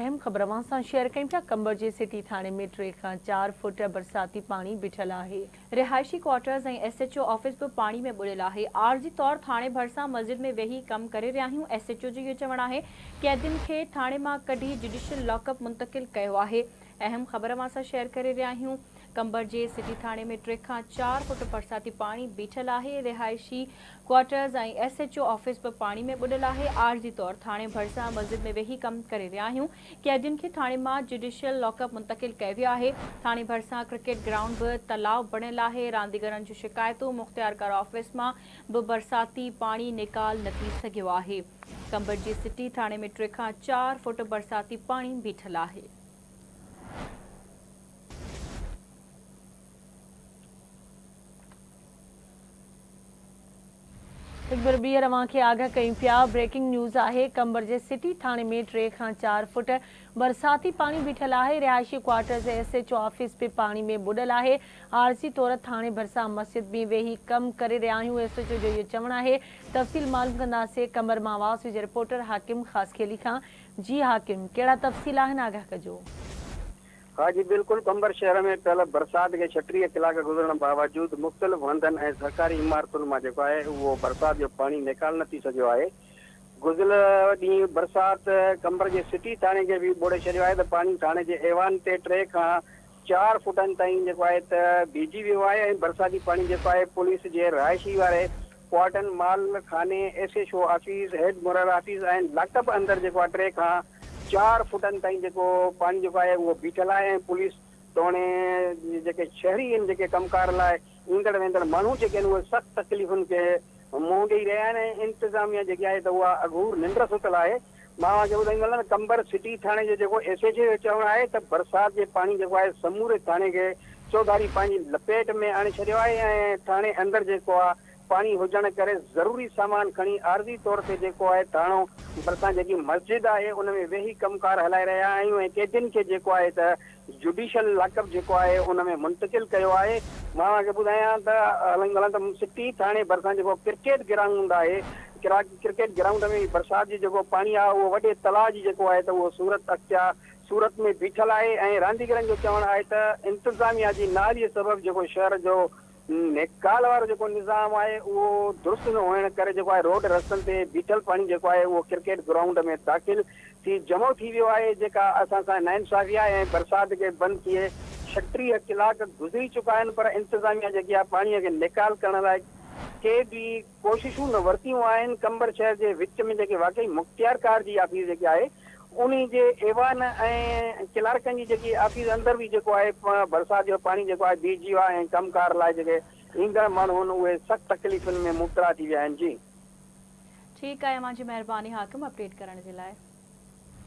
اهم خبر اوهان سان شيئر ڪيون پيا، قمبر جي سٽي ٿاڻي ۾ ٽي کان چار فوٽ برساتي پاڻي بيٺل آهي. رهائشي quarters ۽ S H O office به پاڻي ۾ ٻڏل آهي، عارضي طور ٿاڻي ڀرسان مسجد ۾ ويهي ڪم ڪري رهيا آهيون، ايس ايڇ او جو اهو چوڻ آهي قيدين کي ٿاڻي مان ڪڍي جڊيشل لاڪ اپ منتقل ڪيو آهي، اهم خبر اوهان سان شيئر ڪري رهيا آهيون، قمبر جي سٽي ٿاڻي ۾ ٽي کان چار فوٽ برساتي پاڻي بيٺل آهي، رهائشي quarters ۽ S H O office به پاڻي ۾ ٻڏل آهي، عارضي طور ٿاڻي ڀرسان مسجد ۾ ويهي ڪم ڪري رهيا آهيون، قيدين کي ٿاڻي مان جڊيشل لاڪ اپ منتقل ڪيو ويو آهي، ٿاڻي ڀرسان ڪرڪيٽ گرائونڊ به تلاء بڻيل آهي، رانديگرن جون شڪايتون، مختيارڪار آفيس مان به برساتي پاڻي نيڪال نه ٿي سگهيو آهي، قمبر جي سٽي ٿاڻي ۾ ٽي کان چار فوٽ برساتي پاڻي بيٺل آهي. هڪ ڀيرو ٻيهر اوهان کي آگاهه ڪيون پيا، بريڪنگ نيوز آهي، قمبر جي سٽي ٿاڻي ۾ ٽي کان چار فوٽ برساتي پاڻي بيٺل آهي، رهائشي quarters ۽ S H O office به پاڻي ۾ ٻڏل آهي، عارضي طور ٿاڻي ڀرسان مسجد ۾ ويهي ڪم ڪري رهيا آهيون، ايس ايڇ او جو اهو چوڻ آهي، تفصيل معلوم ڪنداسين قمبر مان آواز جي رپورٽر حاڪم خاصخيلي کان، جي حاڪم ڪهڙا تفصيل آهن آگاهه ڪجو. ها جي بلڪل قمبر شهر ۾ پيل برسات کي 36 ڪلاڪ گذرڻ باوجود مختلف هنڌن ۽ سرڪاري عمارتن مان جيڪو آهي اهو برسات جو پاڻي نيڪال نه ٿي سگهيو آهي گذريل ڏينهن برسات قمبر جي سٽي ٿاڻي کي به ٻوڙي ڇڏيو آهي ته پاڻي ٿاڻي جي ايوان تي ٽي کان چار فوٽن تائين جيڪو آهي ته بيهجي ويو آهي ۽ برساتي پاڻي جيڪو آهي پوليس جي رهائشي واري ڪوارٽن، مال خاني، S H O office, head mirror office ۽ lock up اندر جيڪو آهي ٽي کان چار فوٽن تائين جيڪو پاڻي جيڪو آهي اهو بيٺل آهي ۽ پوليس توڻي جيڪي شهري آهن جيڪي ڪم ڪار لاء ايندڙ ويندڙ ماڻهو جيڪي آهن اهي سخت تڪليفن کي منهن ڏئي رهيا آهن ۽ انتظاميا جيڪي آهي ته اها اگهور ننڊ ستل آهي. مان اوهان کي ٻڌائيندو هلان ته قمبر سٽي ٿاڻي جو جيڪو ايس ايڇ او جو چوڻ آهي ته برسات جي پاڻي جيڪو آهي سموري ٿاڻي کي چوڌاري پنهنجي لپيٽ ۾ آڻي ڇڏيو آهي ۽ ٿاڻي اندر جيڪو آهي پاڻي هجڻ ڪري ضروري سامان کڻي عارضي طور تي جيڪو آهي ٿاڻو ڀرسان جيڪي مسجد آهي ان ۾ ويهي ڪم ڪار هلائي رهيا آهيون ۽ قيدين کي جيڪو آهي ته جوڊيشل لاڪ اپ جيڪو آهي ان ۾ منتقل ڪيو آهي مان اوهان کي ٻڌايان ته هلائيندو هلان ته سٽي ٿاڻي ڀرسان جيڪو ڪرڪيٽ گرائونڊ آهي ڪرڪيٽ گرائونڊ ۾ برسات جو جيڪو پاڻي آهي اهو وڏي تلاء جي جيڪو آهي ته اهو صورت اختيار صورت ۾ بيٺل آهي ۽ رانديگرن جو چوڻ آهي ته انتظاميا جي نااهلي سبب جيڪو شهر جو نيڪال وارو جيڪو نظام آهي اهو درست نه هئڻ ڪري جيڪو آهي روڊ رستن تي بيٺل پاڻي جيڪو آهي اهو ڪرڪيٽ گرائونڊ ۾ داخل ٿي جمع ٿي ويو آهي جيڪا اسان سان ناانصافي آهي ۽ برسات کي بند ٿئي 36 ڪلاڪ گذري چڪا آهن پر انتظاميا جيڪي آهي پاڻي کي نيڪال ڪرڻ لاء ڪي به ڪوششون نه ورتيون آهن، قمبر شهر جي وچ ۾ جيڪي واقعي مختيارڪار جي آفيس جيڪي آهي انهي جي ايوان ۽ ڪلارڪن جي جيڪي آفيس اندر به جيڪو آهي برسات جو پاڻي جيڪو آهي بيهجي ويو آهي ۽ ڪم ڪار لاء جيڪي ايندڙ ماڻهو آهن اهي سخت تڪليفن ۾ مبتلا ٿي ويا آهن جي. ٺيڪ آهي اوهان جي مهرباني حاڪم اپڊيٽ ڪرڻ جي لاء.